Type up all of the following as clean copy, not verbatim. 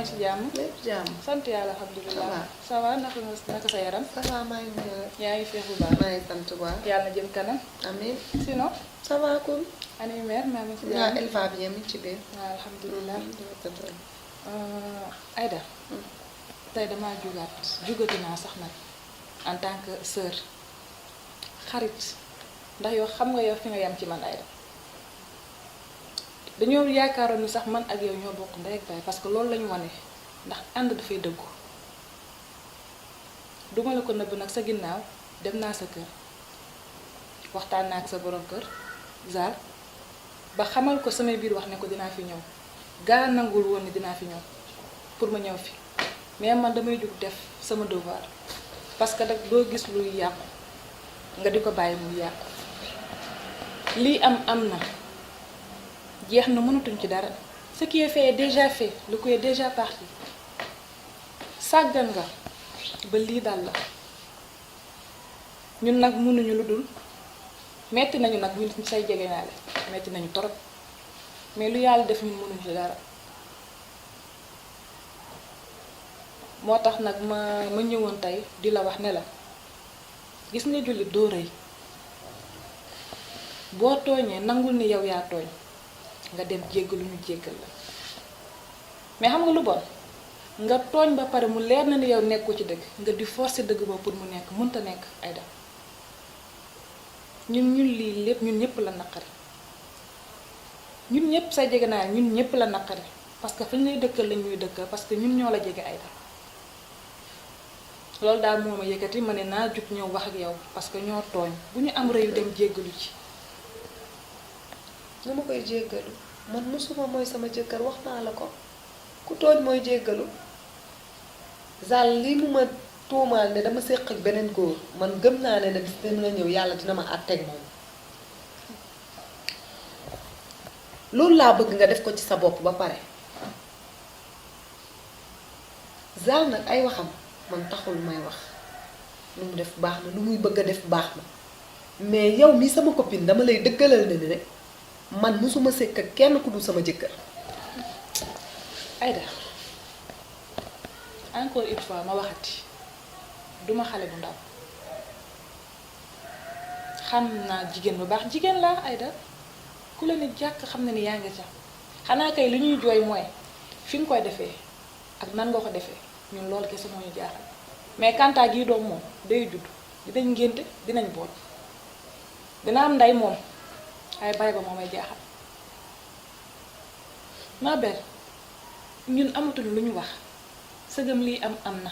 ngi ci jàmm. lépp jàmm. sant yàlla alhamdulilah. ça va naka sa yaram. ça va maa ngi nii. yaa ngi feex bu baax. maa ngi sant bu baax. yàlla na jëm kanam. amiin. sinon. ça va cool. ani mère maa ngi ci jàmm. waaw elle va bien mi ngi ci biir. waaw alhamdulilah. Aïda. tey damaa jugati naa sax nag en tant que sœur xarit ndax yow xam nga yow fi nga yam ci man Aïda dañoo yaakaaroon ni sax man ak yow ñoo bokk ndey ak baay parce que loolu lañu wane ndax ànd dafay dëggu duma la ko nëbb nag sa ginnaaw dem naa sa kër waxtaan naa ak sa borom kër Zal ba xamal ko samay biir wax ne ko dinaa fi ñëw gaa nangul woon ni dinaa fi ñëw pour ma ñëw fi mais man damay jug def sama devoir parce que nag doo gis luy yàqu nga di ko bàyyi muy yàqu lii am na jeex na mënatuñ ci dara ce qui est fait est déjà fait lu ko est déjà parti sàggan nga ba lii dal la ñun nag mënuñu lu dul metti nañu nag ñun say jegeñaale metti nañu torop mais lu yàlla def ñun mënuñu ci dara moo tax nag ma ñëwoon tey di la wax ne la gis nga jullit doo rëy boo tooñee nangul ni yow yaa tooñ nga dem jéggalu ñu jéggal la mais xam nga lu bon nga tooñ ba pare mu leer na ni yow nekku ci dëgg nga di forcer dëgg boobu pour mu nekk mënta nekk Aïda ñun lii lépp ñun ñëpp la naqari ñun ñëpp say jege naa ñun ñëpp la naqari parce que fañ lay dëkkal lañ ñuy dëkkal parce que ñun ñoo la jege Aïda loolu daal moo ma yëkkati ma ne naa jug ñëw wax ak yow parce que ñoo tooñ bu ñu am rëyu dem jéggalu ci. nu ma koy jéggalu man musuma mooy sama jëkkër wax naa la ko ku tooñ mooy jéggalu Zal lii mu ma tuumaal ne dama séq ak beneen góor man gëm naa ne bis dina ñëw yàlla dina ma àtteeg moom loolu laa bëgg nga def ko ci sa bopp ba pare Zal nag ay waxam man taxul may wax lu mu def baax na lu muy bëgg a def baax na mais yow mii sama copine dama lay dëggalal ne ne man musuma sekk ak kenn ku dul sama jëkkër. Aïda encore une fois ma waxati duma xale bu ndaw xam naa jigéen bu baax jigéen laa Aïda ku la ne jàkk xam na ni yaa ngi ca xanaa kay li ñuy jooy mooy fi nga koy defee ak nan nga ko defee ñun loolu kese moo ñu jaaxal mais kantaa gii doom moom day judd dinañ ngénte dinañ boot dina am ndey moom ay bay ba moom ay jaaxal ma belle ñun amatuñu lu ñu wax sëgëm lii am na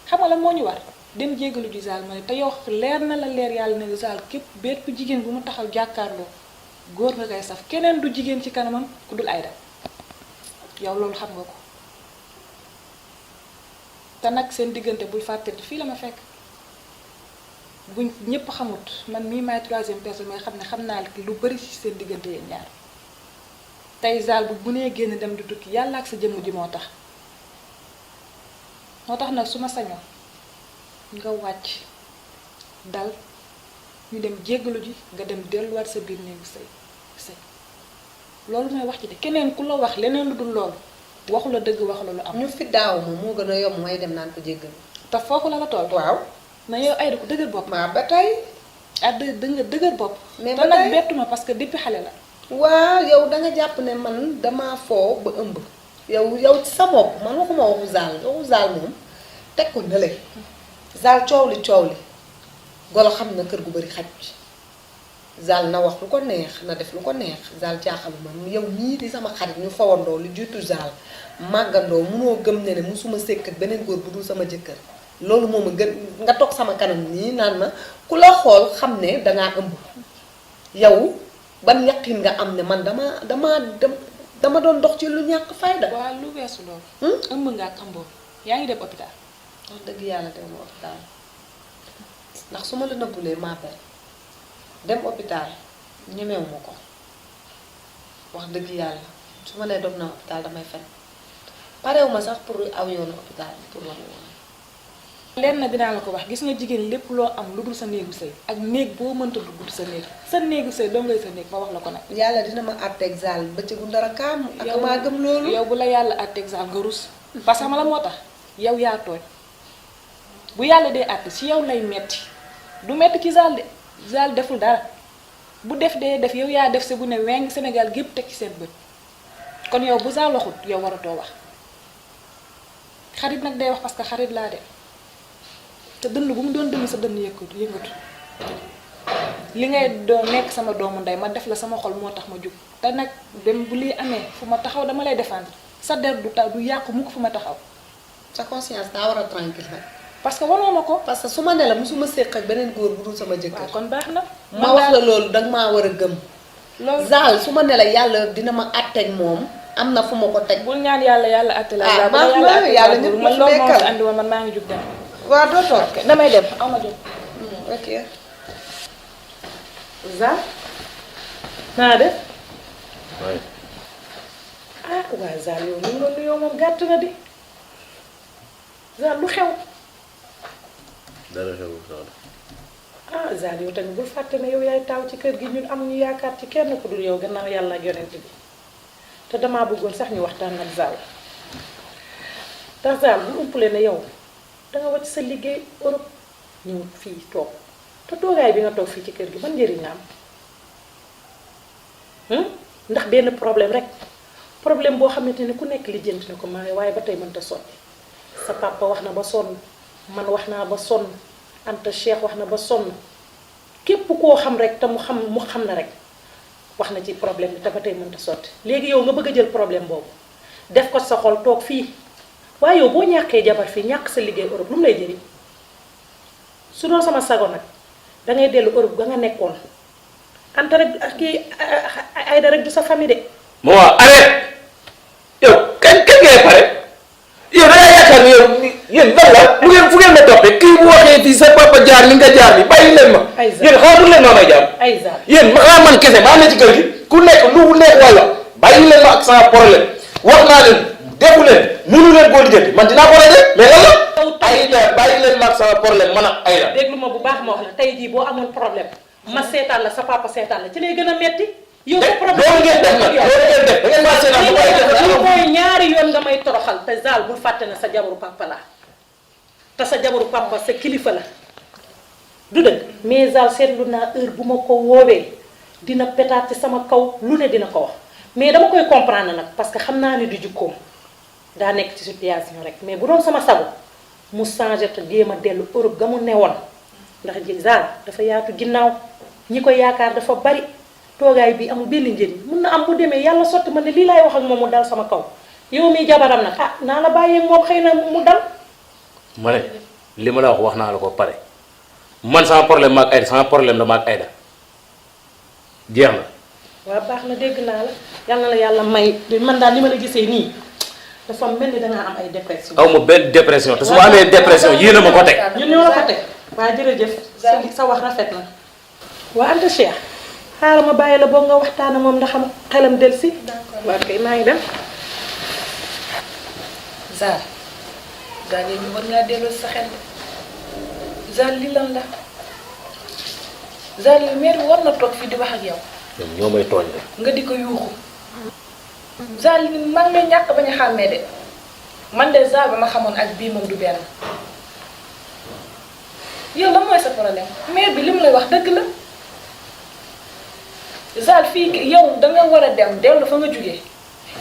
xam nga la moo ñu war dem jéggalu ji Zal ma ne te yow leer na la leer yàlla ne Zal képp bépp jigéen bu mu taxaw jàkkaarloo góor nga koy saf keneen du jigéen ci kanamam ku dul Aïda yow loolu xam nga ko te nag seen diggante bul fàtte fii la ma fekk buñ ñëpp xamut man mii maay troisième personne may xam naa lu bari ci seen diggante yéen ñaar tey Zal bu nee génn dem di tukki yàlla ak sa jëmm ji moo tax nag su ma sañoon nga wàcc dal ñu dem jéggalu ji nga dem delluwaat sa biir néegu sëy loolu mooy wax ci de keneen ku la wax leneen lu dul loolu waxu la dëgg waxu la lu am. ñu fi daaw ma moo gën a yomb may dem naan ko jéggal. te foofu la toll. waaw. na yow Aïda ko dëgër bopp. maa ba tey. nga dëgër bopp. mais te nag bettu ma parce que depuis xale la. waaw yow danga jàpp ne man dama foo ba ëmb. yow ci sa bopp man waxuma waxu Zal moom teg ko nële. Zal coow li golo xam na kër gu bari xaj bi Zal na wax lu ko neex na def lu ko neex Zal jaaxalu man yow mii di sama xarit ñu fawandoo lu jiitu Zal màggandoo munoo gëm ne musuma sekk ak beneen góor bu dul sama jëkkër loolu moom a gën nga toog sama kanam nii naan ma ku la xool xam ne dangaa ëmb yow ban yaqin nga am ne man dama doon dox ci lu ñàkk fayda. waaw lu weesu loolu. ëmb nga ak ëmboo yaa ngi dem hôpital. wax dëgg yàlla dem hôpital ndax su ma la nëbbulee maa dem hôpital ñemewu ma ko wax dëgg yàlla su ma nee dem na hôpital damay fen parewu ma sax pour aw yoonu hôpital pour wax lenn dinaa la ko wax gis nga jigéen lépp loo am lu dul sa néegu sëy ak néeg boo mënta dugg sa néegu sëy doo ngay sa néeg ma wax la ko nag. yàlla dina ma àtteeg Zal bëccëgu ndara kaam. ak maa gëm loolu yow bu la yàlla àtteeg Zal nga rus parce que xam nga la moo tax yow yaa tooñ bu yàlla dee àtte ci yow lay metti du metti ci Zal de Zal deful dara bu def dee def yow yaa def sa bu ne weng Sénégal gépp teg ci seen bët kon yow bu Zal waxut yow waratoo wax xarit nag day wax parce que xarit laa de te dënn bu mu doon dënn sa dënn yëngatu li ngay doon nekk sama doomu ndey ma def la sama xol moo tax ma jug te nag dem bu lii amee fu ma taxaw dama lay défendre sa der du yàqu mu ko fu ma taxaw. sa conscience daa war a tranquille nag. parce que wanoo ma ko. parce que su ma ne la musuma séq ak beneen góor bu dul sama jëkkër. waaw kon baax na. ma wax la loolu danga maa war a gëm. loolu Zal su ma ne la yàlla dina ma àtteeg moom am na fu ma ko teg. bul ñaan yàlla àtte la. ah baax na yàlla ñëpp man loolu moo fi andi woon man maa ngi jug dem. waaw doo toog. damay dem aw ma jot. ok. Zal. naa def. waaye. ah waaw Zal yow ni nga nuyoo moom gàtt na di. Zal lu xew. dara xewul soxna. ah Zal yow tamit bul fàtte ne yow yaay taaw ci kër gi ñun amuñu yaakaar ci kenn ku dul yow gannaaw yàlla ak yonent bi te damaa bëggoon sax ñu waxtaan ak Zal ndax Zal bu umpale ne yow danga wàcc sa liggéey Europe ñëw fii toog te toogaay bi nga toog fii ci kër gi ban njëriñ la am ndax benn problème rek problème boo xamante ne ku nekk lijjanti na ko maa waaye ba tey mënta sotti sa papa wax na ba sonn man wax naa ba sonn Anta Cheikh wax na ba sonn képp koo xam rek te mu xam na rek wax na ci problème bi te ba tey mënta sotti léegi yow nga bëgg a jël problème boobu def ko sa xol toog fii waaye yow boo ñàkkee jabar fii ñàkk sa liggéey Europe lu mu lay jëriñ su doon sama sago nag dangay dellu Europe ga nga nekkoon Anta rek ak kii Aïda rek du sa famille de. maman arrête yow kañ ngay pare yow da ngaa yaakaar ni yow yéen lan la fu ngeen ma toppee kii bu waxee fii sa papa jaar ni nga jaar ni bàyyi leen ma. yéen xamul leen noonu ay jaar. ay Zal yéen xanaa man kese maa ne ci kër gi ku nekk lu nekk walla bàyyi leen ma ak sama problème wax naa leen defu leen mënu leen koo lijjanti man dinaa ko régler mais lan la. Aïda bàyyi leen ma ak sama problème man ak Aïda. déglu ma bu baax ma wax la tey jii boo amoon problème ma seetaan la sa papa seetaan la ci lay gën a metti yow sa problème loolu ngeen def nag loolu ngeen def da ngeen maa seetaan bu bàyyi def lii mooy ñaari yoon nga may toroxal te Zal bul fàtte na sa jabaru papa la te sa jabaru papa sa kilifa la du dëgg mais Zal seetlu naa heure bu ma ko woowee dina pétaat ci sama kaw lu ne dina ko wax mais dama koy comprendre nag parce que xam naa ne du jukkoom daa nekk ci situation rek mais bu doon sama sago mu changé te jéem a dellu Europe ga mu newoon ndax ji Zal dafa yaatu ginnaaw ñi ko yaakaar dafa bari toogaay bi amul benn njëriñ mun na am bu demee yàlla sotti ma ne lii laay wax ak moom mu dal sama kaw yow mii jabaram nag ah naa la bàyyee moom xëy na mu dal. ma ne li ma la wax naa la ko pare man sama problème ma ak Aïda sama problème la ma ak Aïda jeex na. waaw baax na dégg naa la yal na la yàlla may man daal li ma la gisee nii dafa mel ni dangaa am ay dépression. aw ma benn dépression te su ma amee dépression yéen a ma ko teg. ñun ñoo la ko teg waaw jërëjëf. sa wax rafet na. waa Anta Cheikh xaaral ma bàyyi la boo nga waxtaan ak moom ndax am xelam del si. d'accord waaw kay maa ngi dem. Zal yow ñu war ngaa delloo sa xel Zal li lan la Zal yow mère bi war na toog fii di wax ak yow. ñoom ñoo may tooñ rek. nga di ko yuuxu Zal man ngay ñàkk bañ a xàmmee de man de Zal ba ma xamoon ak bii moom du benn yow lan mooy sa problème mère bi li mu lay wax dëgg la Zal fii yow danga war a dem dellu fa nga jógee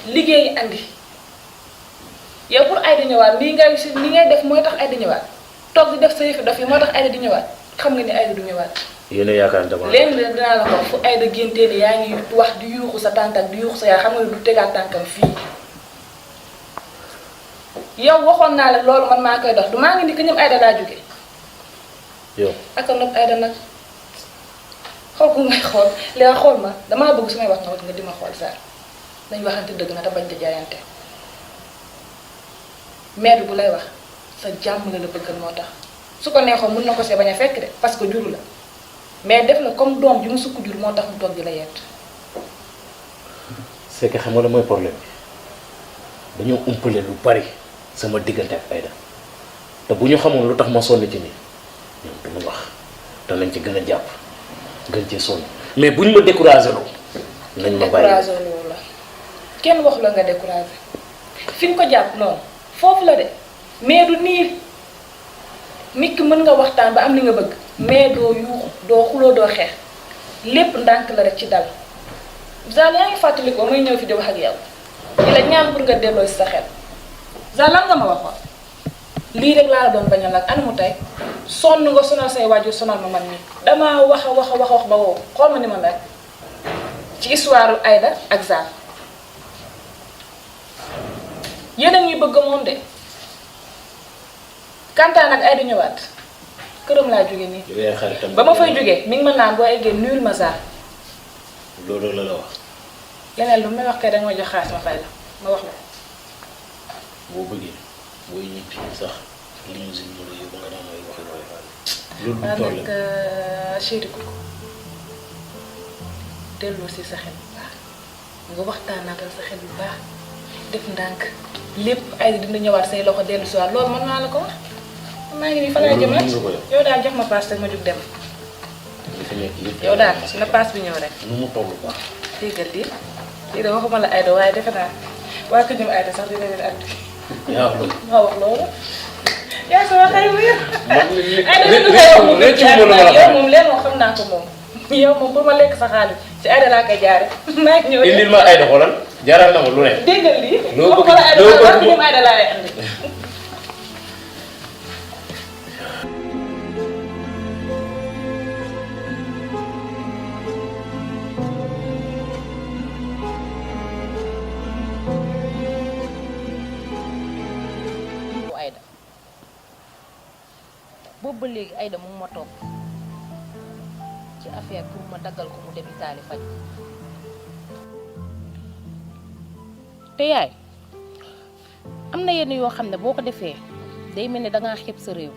liggéeyi andi yow pour Aïda ñëwaat nii ngay def mooy tax Aïda ñëwaat toog di def sa yëfi dof yi moo tax Aïda di ñëwaat xam nga ni Aïda du ñëwaat. yéen a yaakaar ne dama. léegi nag dinaa la ko fu Aïda géntee ni yaa ngi wax di yuuxu sa tànk ak di yuuxu sa yaay xam nga ne du tegaat tànkam fii yow waxoon naa la loolu man maa koy dox du maa ngi ni que ñoom Aïda laa jóge yow ak nopp Aïda nag xool ku ngay xool léegi xool ma damaa bëgg su may wax nga di ma xool Zal nañ waxante dëgg na te bañ di jaayante mère bu lay wax sa jàmm la bëggal moo tax su ko neexoon mën na ko see bañ a fekk de parce que juru la mais def na comme doom ji mu sukk jur moo tax mu toog di la yett. c'est que xam nga la mooy problème bi dañoo umpale lu bari sama diggante ak Aïda te bu ñu xamoon lu tax ma sonn ci nii ñoom duñu wax te nañ ci gën a jàpp gën ci sonn mais buñ ma découragé loo nañ ma bàyyi découragé loolu la kenn waxu la nga découragé fi nga ko jàpp noonu foofu la de mais du nii nit ki mën nga waxtaan ba am li nga bëgg mais doo yuuxu doo xuloo doo xeex lépp ndànk la rek ci dal Zal yaa ngi fàttali ko may ñëw fi di wax ak yow di la ñaan pour nga delloo si sa xel Zal lan nga ma waxoon lii rek laa la doon bañal ak anamu tey sonn nga sonal say waajur sonal ma man nii damaa wax ba woo xool ma ni ma mel ci histoire Aïda ak Zal yéen a ngi bëgg moom de kantaan ak Aïda ñëwaat këram laa jóge nii yow yaay xaritam ba ma fay jógee mi ngi mën naan boo eggee nuyul ma Zal loolu la wax leneen lu may wax kay danga ma jox xaalis ma fay la ma wax la boo bëggee booy ñibbi sax limousine ñu la yóbbu nga daan may waxi mooy faale loolu du problème nag chéri ko delloo si sa xel bu baax nga waxtaanaatal sa xel bu baax def ndànk lépp ay dina ñëwaat say loxo dellu si waat loolu mën naa la ko wax maa ngi nii fa laa jëm rek yow daal jox ma paas rek ma jug dem li fi nekk yëpp yow daal na paas bi ñëw rek nu mu toll baax déggal lii de waxuma la Aïda waaye defe naa waa ko ñoom Aïda sax dina leen andi yaa wax loolu maa wax loolu yaa sama xarit bu yëpp Aïda lépp li nga moom yow moom leen moom xam naa ko moom yow moom pour ma lekk sa xaalis ci Aïda laa koy jaare maa ngi ñëw indil ma Aïda xoolal jaral na ma lu ne déggal lii loo bëgg waxuma la Aïda loo bëgg waa ko ñoom Aïda laa lay andi Aïda boobu ba léegi Aïda mu ma topp ci affaire pour ma daggal ko mu dem Italie faj te yaay am na yenn yoo xam ne boo ko defee day mel ni dangaa xeeb sa réew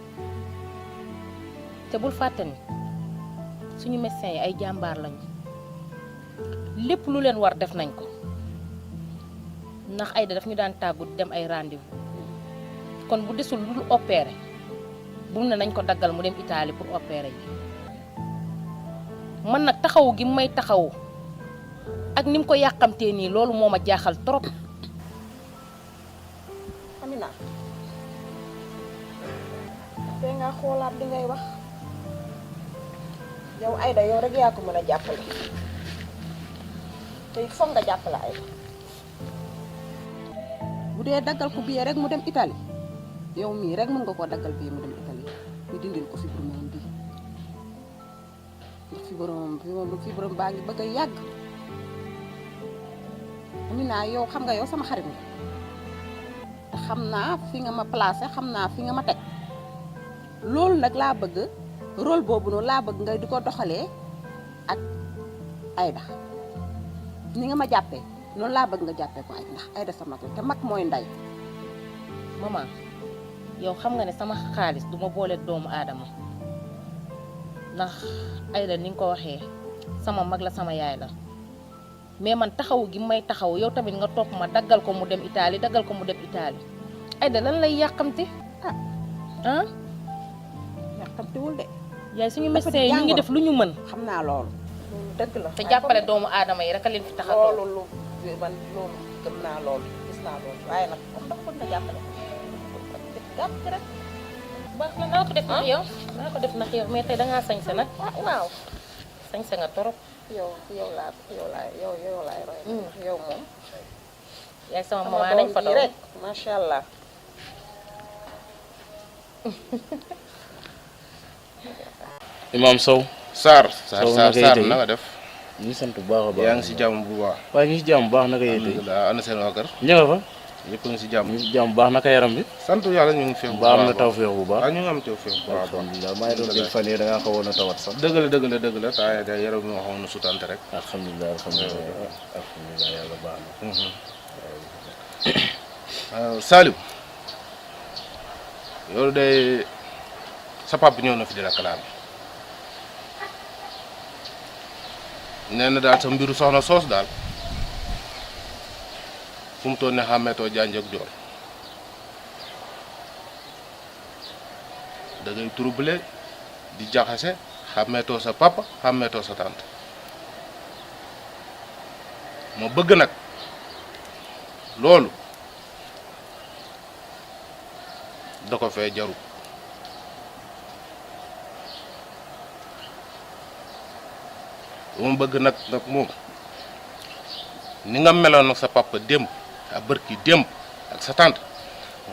te bul fàtte ni suñu médecins yi ay jàmbaar lañu lépp lu leen war def nañ ko ndax Aïda daf ñu daan tàggu di dem ay rendez-vous kon bu desul lu opéré bu mu ne nañ ko daggal mu dem Italie pour opérer yi man nag taxawu gi may taxawu ak ni mu ko yàqamtee nii loolu moo ma jaaxal trop. Amina te nga xoolaat li ngay wax yow Aïda yow rek yaa ko mën a jàppale te foog nga jàppale Aïda bu dee daggal ko billet rek mu dem Italie yow mii rek mën nga koo daggal billet mu dem Italie ñu dindil ko fibrome bi ndax fibrome baa ngi bëgg a yàgg Amina yow xam nga yow sama xarit nga te xam naa fi nga ma placé xam naa fi nga ma teg loolu nag laa bëgg rôle boobu noonu laa bëgg ngay di ko doxalee ak Aïda ni nga ma jàppee noonu laa bëgg nga jàppee ko ay ndax Aïda sama ko te mag mooy nday maman yow xam nga ne sama xaalis duma boole doomu aadama ndax Aïda ni nga ko waxee sama mag la sama yaay la mais man taxawu gi may taxaw yow tamit nga topp ma daggal ko mu dem Italie daggal ko mu dem Italie Aïda lan lay yàqamti ah yàqamtiwul de yaay suñu médecin yi ñu ngi def lu ñu mën xam naa loolu dëgg la te jàppale doomu aadama yi rek a leen fi tax a toog loolu man loolu gëm naa loolu gis naa loolu waaye nag comme dafa bëgg nga jàppale jàpp ci rek baax na naa ko def ndax yow naa ko def ndax yow mais tey dangaa sañse nag waaw sañse nga torop yow laay roy ndax yow moom yaay sama maman nañ fa doon rek macha allah Imam Sow Sarr naka na nga def ñu ngi sant bu baax a baax yaa ngi si jàmm bu baax waaye ñu ngi si jàmm bu baax naka yéen tey alhamdulilah ana seen waa kër ñu nga fa ñëpp a ngi si jàmm ñu ngi si jàmm bu baax naka yaram bi sant yàlla ñu ngi fi bu ba am baax na tawfeex bu baax ñu ngi am tawfeex bu baax alhamdulilah maa ngi doon dégg fan yii da ngaa xawoon a tawat sax dëgg la taa da yaram mi waxoon na sutante rek alhamdulilah yàlla baax na Saliou yow de sa papa ñëw na fi di la kalaame nee na daal sa mbiru soxna soos daal fu mu toll ne xàmmeetoo janj ak joor da ngay troublé di jaxase xàmmeetoo sa papa xàmmeetoo sa tante ma bëgg nag loolu da ko fee jaru bu ma bëgg nag moom ni nga meloon nag sa papa démb ak bërki démb ak sa tante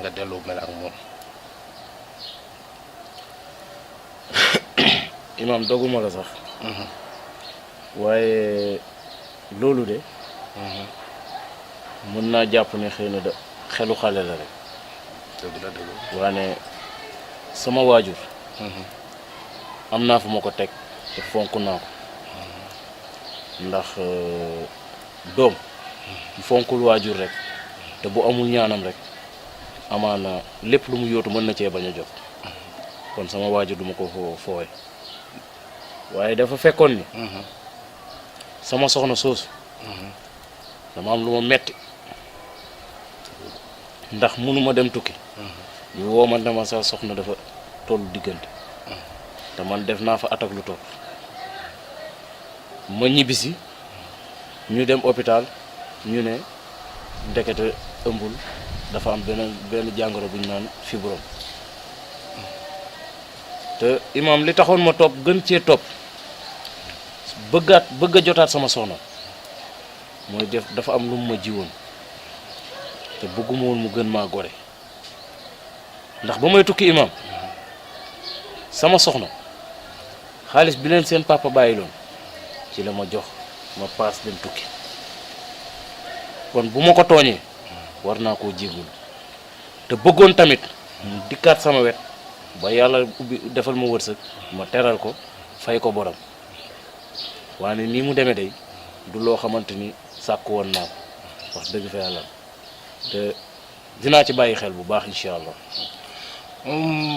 nga delloo mel ak moom. imam doguma la sax waaye loolu de mën naa jàpp ne xëy na da xelu xale la rek dëgg la dëgg waane sama waajur am naa fu ma ko teg te fonk naa ko ndax doom fonkul waajur rek te bu amul ñaanam rek amaana lépp lu mu yóotu mën na cee bañ a jot kon sama waajur duma ko foowe waaye dafa fekkoon ni sama soxna soosu dama am lu ma metti ndax mënuma dem tukki ñu woo ma ne ma sa soxna dafa tollu diggante te man def naa fa attaque lu topp ma ñibbisi ñu dem hôpital ñu ne ndekete ëmbul dafa am benn jàngoro bu ñu naan fibrome te imam li taxoon ma topp gën cee topp bëgg a jotaat sama soxna mooy dafa am lu mu ma jiwoon te bëgguma woon mu gën maa gore ndax ba may tukki imam sama soxna xaalis bi leen seen papa bàyyiloon ci la ma jox ma paas dem tukki kon bu ma ko tooñee war naa koo jégul te bëggoon tamit mu dikkaat sama wet ba yàlla ubbi defal ma wërsëg ma teral ko fay ko borom waane nii mu demee day du loo xamante ni sàkku woon naa ko wax dëgg fa yàlla te dinaa ci bàyyi xel bu baax incha allah.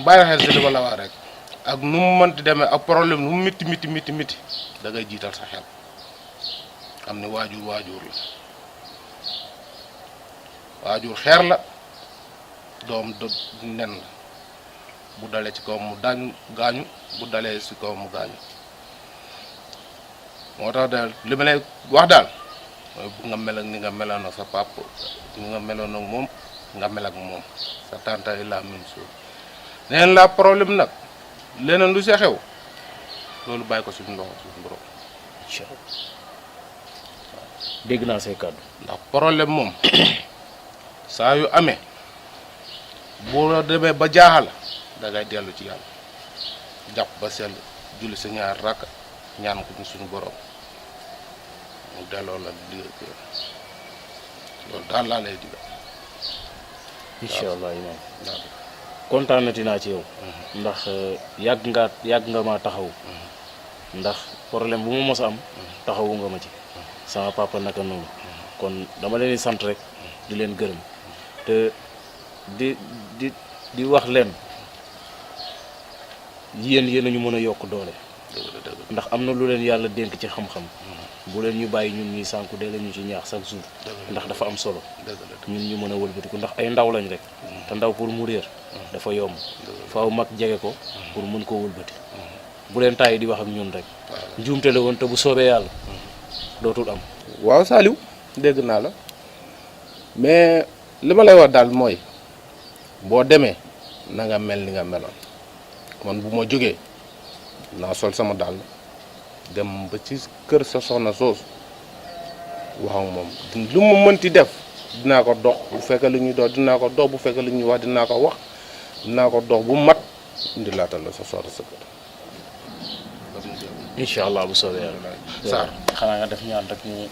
bàyyi xel si li ma la wax rek ak nu mu mënti demee ak problème nu mu miti da ngay jiital sa xel xam ne waajur la waajur xeer la doom nen la bu dalee ci kaw mu gaañu bu dalee ci kaw mu gaañu moo tax daal li ma lay wax daal mooy bu nga mel ak ni nga meloon ak sa papa ni nga meloon ak moom nga mel ak moom sa tante yi la même chose leneen la problème nag leneen lu see xew loolu bàyyi ko suñu loxo suñu borom incha allah dégg naa say kàddu ndax problème moom saa yu amee boo demee ba jaaxal da ngay dellu ci yàlla jàpp ba sell julli sa ñaar rakk ñaan ko suñu borom mu delloo la digal loolu daal laa lay digal incha allah imam kontaanati naa ci yow ndax yàgg nga maa taxaw ndax problème bu ma mos a am taxawu nga ma ci sama papa naka noonu kon dama leen di sant rek di leen gërëm te di wax leen yéen a ñu mën a yokk doole ndax am na lu leen yàlla dénk ci xam-xam bu leen ñu bàyyi ñun ñuy sànku dee leen ñu ci ñaax chaque jour ndax dafa am solo ñun ñu mën a wëlbatiku ndax ay ndaw lañ rek te ndaw pour mu réer dafa yomb faaw mag jege ko pour mën koo wëlbati bu leen tàyyi di wax ak ñun rek njuumte la woon te bu soobee yàlla dootul am. waaw Saliou dégg naa la mais li ma lay wax daal mooy boo demee na nga mel ni nga meloon man bu ma jógee naa sol sama dàll dem ba ci kër sa soxna soosu wax ak moom lu mu mënti def dinaa ko dox bu fekkee lu ñuy dox dinaa ko dox bu fekkee lu ñuy wax dinaa ko wax dinaa ko dox bu mat indi laatal la sa soxna sa kër. incha allah bu soobee yàlla. Sarr xanaa nga def ñaan rek ñu.